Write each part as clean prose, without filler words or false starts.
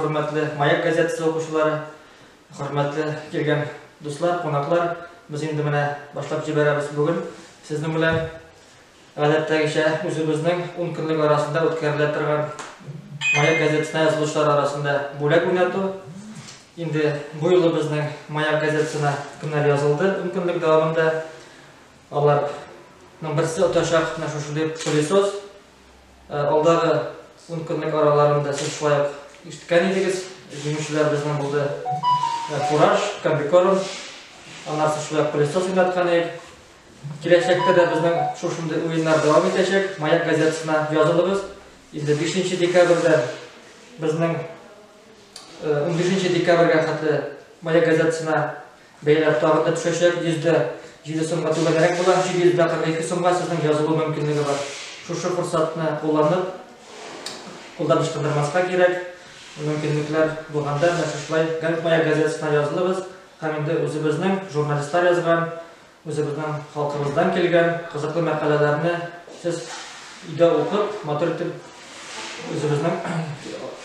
хөрмәтле Маяк газетасы укучылары, хөрмәтле килгән дуслар, кунаклар. Без инде менә башлап җибәрәбез бүген сезнең белән гадәттәгечә үзебезнең 10 көнлек арасында үткәрелә торган Маяк газетасына язылучылар арасында бүләк уйнату. Инде бу юлы безнең Маяк газетасына кемнәр язылды 10 көнлек дәвамында, аларның берсе отачак менә шушындый пылесос. Алдагы 10 көнлек араларында сез шулай ук ишеткән идегез. Җиңүчеләр безнең булды фураж, комбикорм. Аннары шулай ук пылесос уйнаткан идек. Киләчәктә дә безнең шушындый уеннар дәвам итәчәк. Маяк газетасына язылыгыз. Инде 5 декабрьдә безнең 15 декабрьгә хәтле Маяк газетасына бәяләр тагын да төшәчәк. 107 сумга түбәнрәк була. 742 сумга сезнең язылу мөмкинлеге бар. Шушы форсатны кулланып, кулдан ычкындырмаска кирәк. Мөмкинлекләр булганда менә шушылай Маяк газетасына язылыгыз һәм инде үзебезнең журналистлар язган, үзебезнең халкыбыздан килгән кызыклы мәкаләләрне сез өйдә укып, матур итеп үзебезнең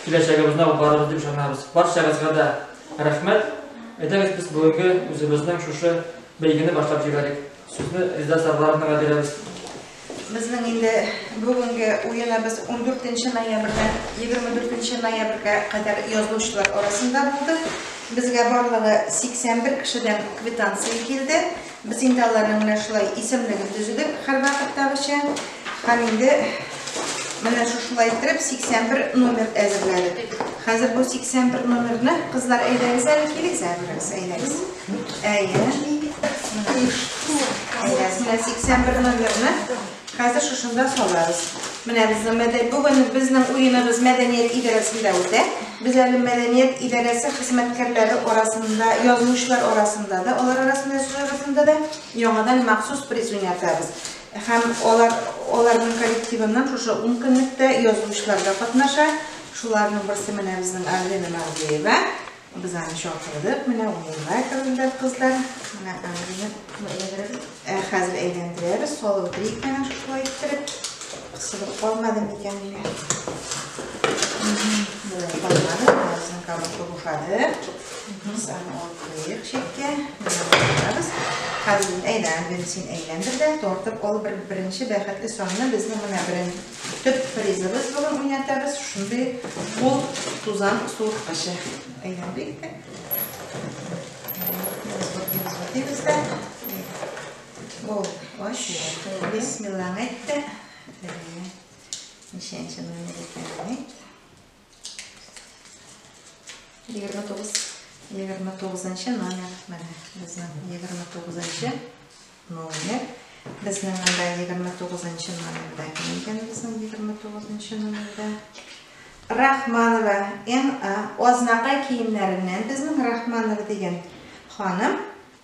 киләчәгебезне алып барырбыз дип ышанабыз. Барчагызга да рәхмәт. Әйдәгез, без бүгенге үзебезнең шушы бәйгене башлап җибәрик. Сүзне Резеда Сабыровнага бирәбез. Безнең инде бүгенге уеныбыз 14 ноябрьдән 24 ноябрьгә кадәр язылучылар арасында булды. Безгә барлыгы 81 кешедән квитанция килде. Без инде аларның менә шулай исемлеген төзедек һәрвакыттагыча. Һәм инде менә шушылай иттереп 81 номер әзерләдек. Хәзер бу 81 номерны, кызлар, әйдәгез әле, килегез әле бераз, әйдәгез. Әйе. Әйдәгез, менә 81 номерны хәзер шушында салабыз. Менә безнең мәдә бүген безнең уеныбыз мәдәният идарәсендә үтә. Без әле мәдәният идарәсе хезмәткәрләре арасында, язучылар арасында да, алар арасында, язучылар арасында да яңадан махсус приз уйнатабыз. Һәм алар аларның коллективыннан шушы 10 көнлектә язучылар да катнаша. Шуларның берсе менә безнең Альбина Магдеева. Без аны чакырдык, менә уенга керделәр кызлар. Менә Альбина хәзер әйләндерәбез, салып бетерик менә шулай иттереп. Кысылып калмады микән менә. Болай калмады, менә безнең коробка бушады. Без аны алып куйыйк читкә. Менә куябыз. Хәзер әйдә, Альбина, син әйләндер дә, тартып ал бер беренче бәхетле санны. Безнең менә беренче төп призыбыз бүген уйнатабыз. Шундый кул тузан суыткычы. Әйләндек тә. Дибез дә. Булды. Ач. Бисмиллаң әйт тә. Ничәнче номер икәнен әйт. 29. 29 номер. Менә безнең 29 номер. Безнең монда 29 номерда кем икән безнең 29 номерда? Рахманова Н.А. Азнакай киемнәреннән безнең Рахманова дигән ханым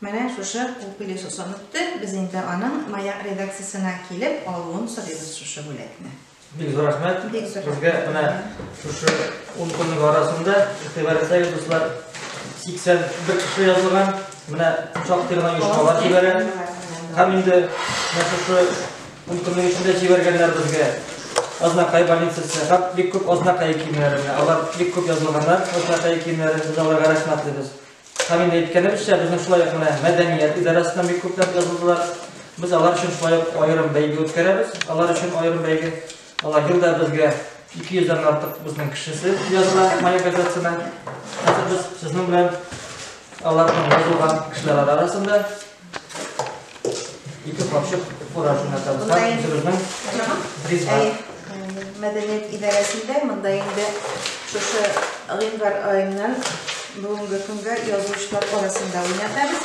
менә шушы кул пылесосын отты. Без инде аның Маяк редакциясенә килеп алуын сорыйбыз шушы бүләкне. Бик зур рәхмәт. Бик зур Безгә менә шушы 10 көнлек арасында игътибар итсәгез, дуслар, 81 кеше язылган. Менә шактый гына оешмалар җибәрә. Һәм инде менә шушы 10 көнлек эчендә җибәргәннәр безгә Азнакай больницасы һәм бик күп Азнакай киемнәре. Менә алар бик күп язылганнар, Азнакай киемнәре. Без аларга рәхмәтлебез. Һәм инде әйткәнебезчә, безнең шулай ук менә мәдәният идарәсеннән бик күпләп язылдылар. Без алар өчен шулай ук аерым бәйге үткәрәбез. Алар өчен аерым бәйге. Алар елда безгә 200дән артык безнең кешесе языла Маяк газетасына. Хәзер без сезнең белән аларның язылган кешеләр арасында ике капчык фураж уйнатабыз. Һәм үзебезнең приз бар. Мәдәният идарәсендә монда инде шушы гыйнвар аеннан бүгенге көнгә язучылар арасында уйнатабыз.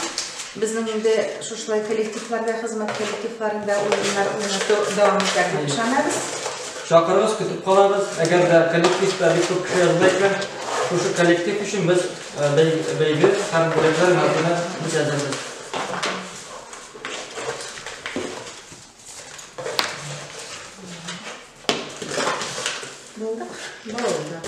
Безнең инде шушылай коллективларда, хезмәт коллективларында уеннар уйнату дәвам итәр дип ышанабыз. Чакырыгыз, көтеп калабыз. Әгәр дә коллективта бик күп кеше языла икән, шушы коллектив өчен без бәйге һәм бүләкләр уйнатуны без әзербез. Булдык? Булды.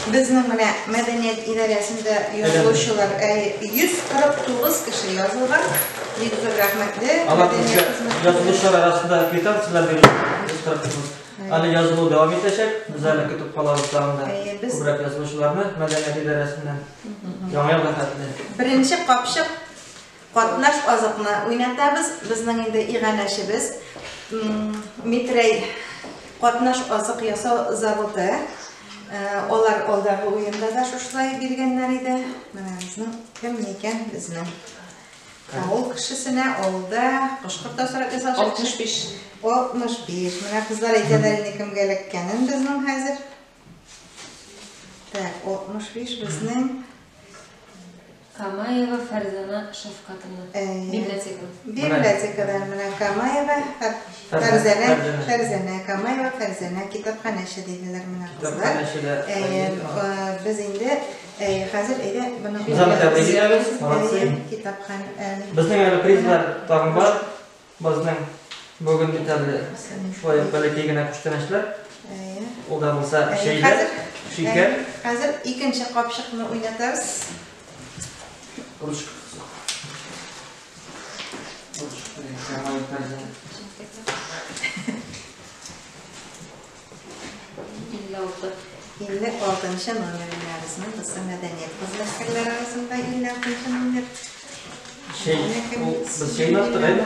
Безнең менә мәдәният идарәсендә язылучылар 149 кеше язылган. Бик зур рәхмәтле. Алар безгә язылучылар арасында квитанцияләр бирелде. 149. Әле язылу дәвам итәчәк. Без әле көтеп калабыз тагын да күбрәк язылучыларны мәдәният идарәсеннән. Яңа елга хәтле. Беренче капчык катнаш азыкны уйнатабыз. Безнең инде иганәчебез Митрәй катнаш азык ясау заводы. Алар алдагы уенда да шушылай биргәннәр иде. Менә безнең кем икән безнең? Авыл кешесенә авылда кош-корт асрап ясаучы 65. 65. Менә кызлар әйтәләр инде кемгә эләккәнен безнең хәзер. Так, 65 безнең Камаева Фәрзана Шәфкатовна. Библиотека. Библиотекадан менә Камаева Фәрзәнә, Фәрзәнә, Камаева Фәрзәнә китапханәче диделәр менә кызлар. Без инде хәзер әйдә моны Без аны тәбрик итәбез. Молодцы. Китапханә. Безнең әле призлар тагын бар. Безнең бүген бит әле шулай ук бәләкәй генә күчтәнәчләр. Ул да булса чәйләр, шикәр. Хәзер икенче капчыкны уйнатабыз. Ручка. Ручка. Камаева Фәрзәнә. 56. 56 номер безнең кызы мәдәният хезмәткәрләре арасында 56 номер. Чәй, ул без чәй уйнаттык, әйме?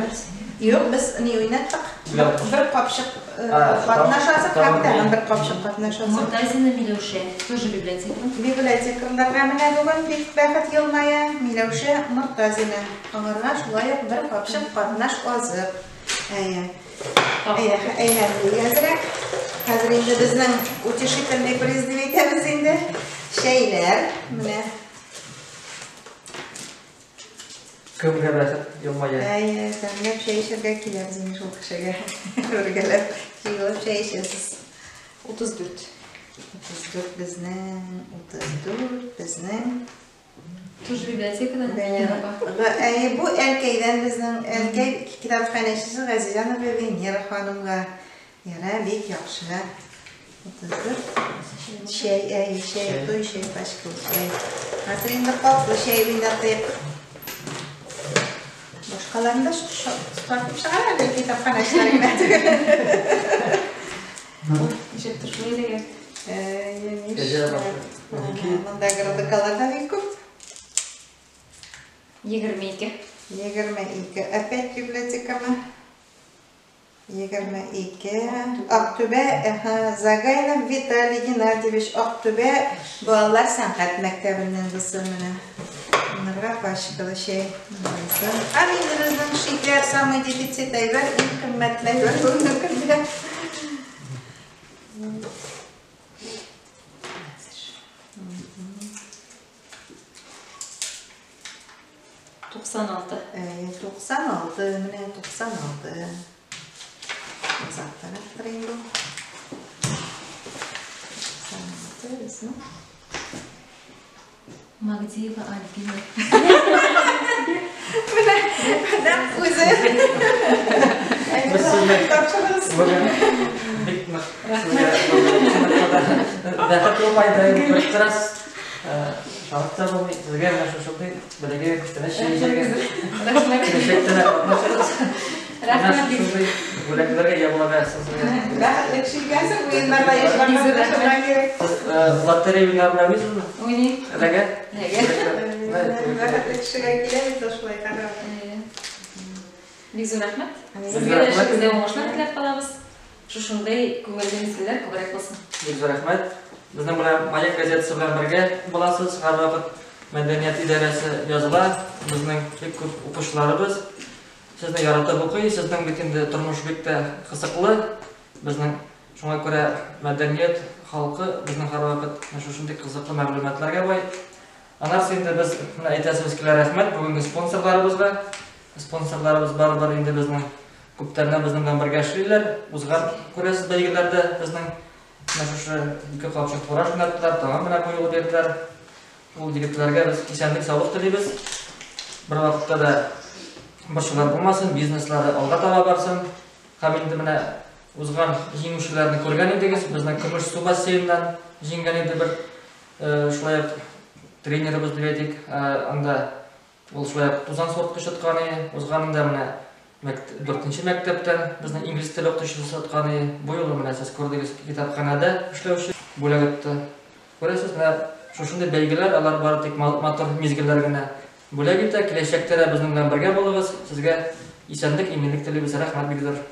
Юк, без ни уйнаттык? Бер капчык катнаш азык һәм тагын бер капчык катнаш азык. Муртазина Миләүшә, тоже библиотека. Библиотекаларга менә бүген бик бәхет елмая Миләүшә Муртазина. Аңарга шулай ук бер капчык катнаш азык. Әйе. Әйдә, әйләнде әзрәк. Хәзер инде безнең утешительный приз дип әйтәбез инде. Чәйләр, менә. Кемгә бәхет елмая? Әйе, тәмләп чәй эчәргә киләбез инде шул кешегә. Бергәләп җыелып чәй эчәсез. 34. 34 безнең, 34 безнең. Тоже библиотекадан Венера апа. Әйе, бу Әлкәйдән безнең Әлкәй китапханәчесе Газизянова Венера ханымга. Яра, бик яхшы. 34. Чәй, әйе, чәй, той чәй, пачка чәй. Хәзер инде татлы чәй уйнатыйк. Башкаларны да тартып чыгар әле китапханәчеләр генә түгел. Ничектер шулай эләгә. Әйе, Кәҗә башы. Унике. Монда городокалар да бик күп. 22. 22. Опять библиотекама. 22. Актүбә, аһа, Загайнов Виталий Геннадьевич Актүбә балалар сәнгать мәктәбеннән булсын менә. Монарга пачкалы чәй. Һәм инде безнең шикәр самый дефицит әйбер, иң кыйммәтле әйбер бүгенге көндә. Туксан алты. Әйе, 96, менә 96. Озактан арттырайым бу. 96 безнең. Магдиева Альбина. Менә, нәкъ үзе. Без сезне Тапшырыгыз. бүген бик нык сезгә бәхет елмайды, күреп торасыз. Шанып та булмый. Сезгә менә шушындый бәләкәй күчтәнәч чәй эчәргә. Киләчәктә дә катнашыгыз. Рәхмәт. Менә шушындый бүләкләргә ия була беләсез сезгә. Бәхетле кеше икәнсең, уеннарда ешрак катнашырга кирәк. Сез лотерея уйнарын уйныйсызмы? Уйныйм. Эләгә? Эләгә. Бәхетле кешегә килә бит шулай карап. Бик зур рәхмәт. Бик Сезгә дә эшегездә уңышлар теләп калабыз. Шушындый күңелле мизгелләр күбрәк булсын. Бик зур рәхмәт. Безнең белән Маяк газетасы белән бергә буласыз. Һәрвакыт мәдәният идарәсе языла. Безнең бик күп укучыларыбыз сезне яратып укый. Сезнең бит инде тормыш бик тә кызыклы. Безнең шуңа күрә мәдәният халкы безнең һәрвакыт менә шушындый кызыклы мәгълүматларга бай. Аннан инде без менә әйтәсебез килә рәхмәт бүгенге спонсорларыбызга. Спонсорларыбыз барыбер инде безнең күптәннән безнең белән бергә эшлиләр. Узган күрәсез бәйгеләрдә безнең менә шушы ике капчык фураж уйнаттылар, тагын менә бу юлы бирделәр. Ул егетләргә без исәнлек, саулык телибез. Бер вакытта да борчулар булмасын, бизнеслары алга таба барсын. Һәм инде менә узган җиңүчеләрне күргән идегез, безнең Көмеш су бассейннан җиңгән иде бер шулай ук тренерыбыз дип әйтик, анда ул шулай ук тузан суырткыч тоткан иде. Узганында менә Дүртенче мәктәптән безнең инглиз теле укытучысы откан иде. Бу юлы менә сез күрдегез, китапханәдә эшләүче бүләк отты. Күрәсез, менә шушындый бәйгеләр, алар бары тик матур мизгелләр генә бүләк итә. Киләчәктә дә безнең белән бергә булыгыз. Сезгә исәнлек, иминлек телибез. Рәхмәт бик зур.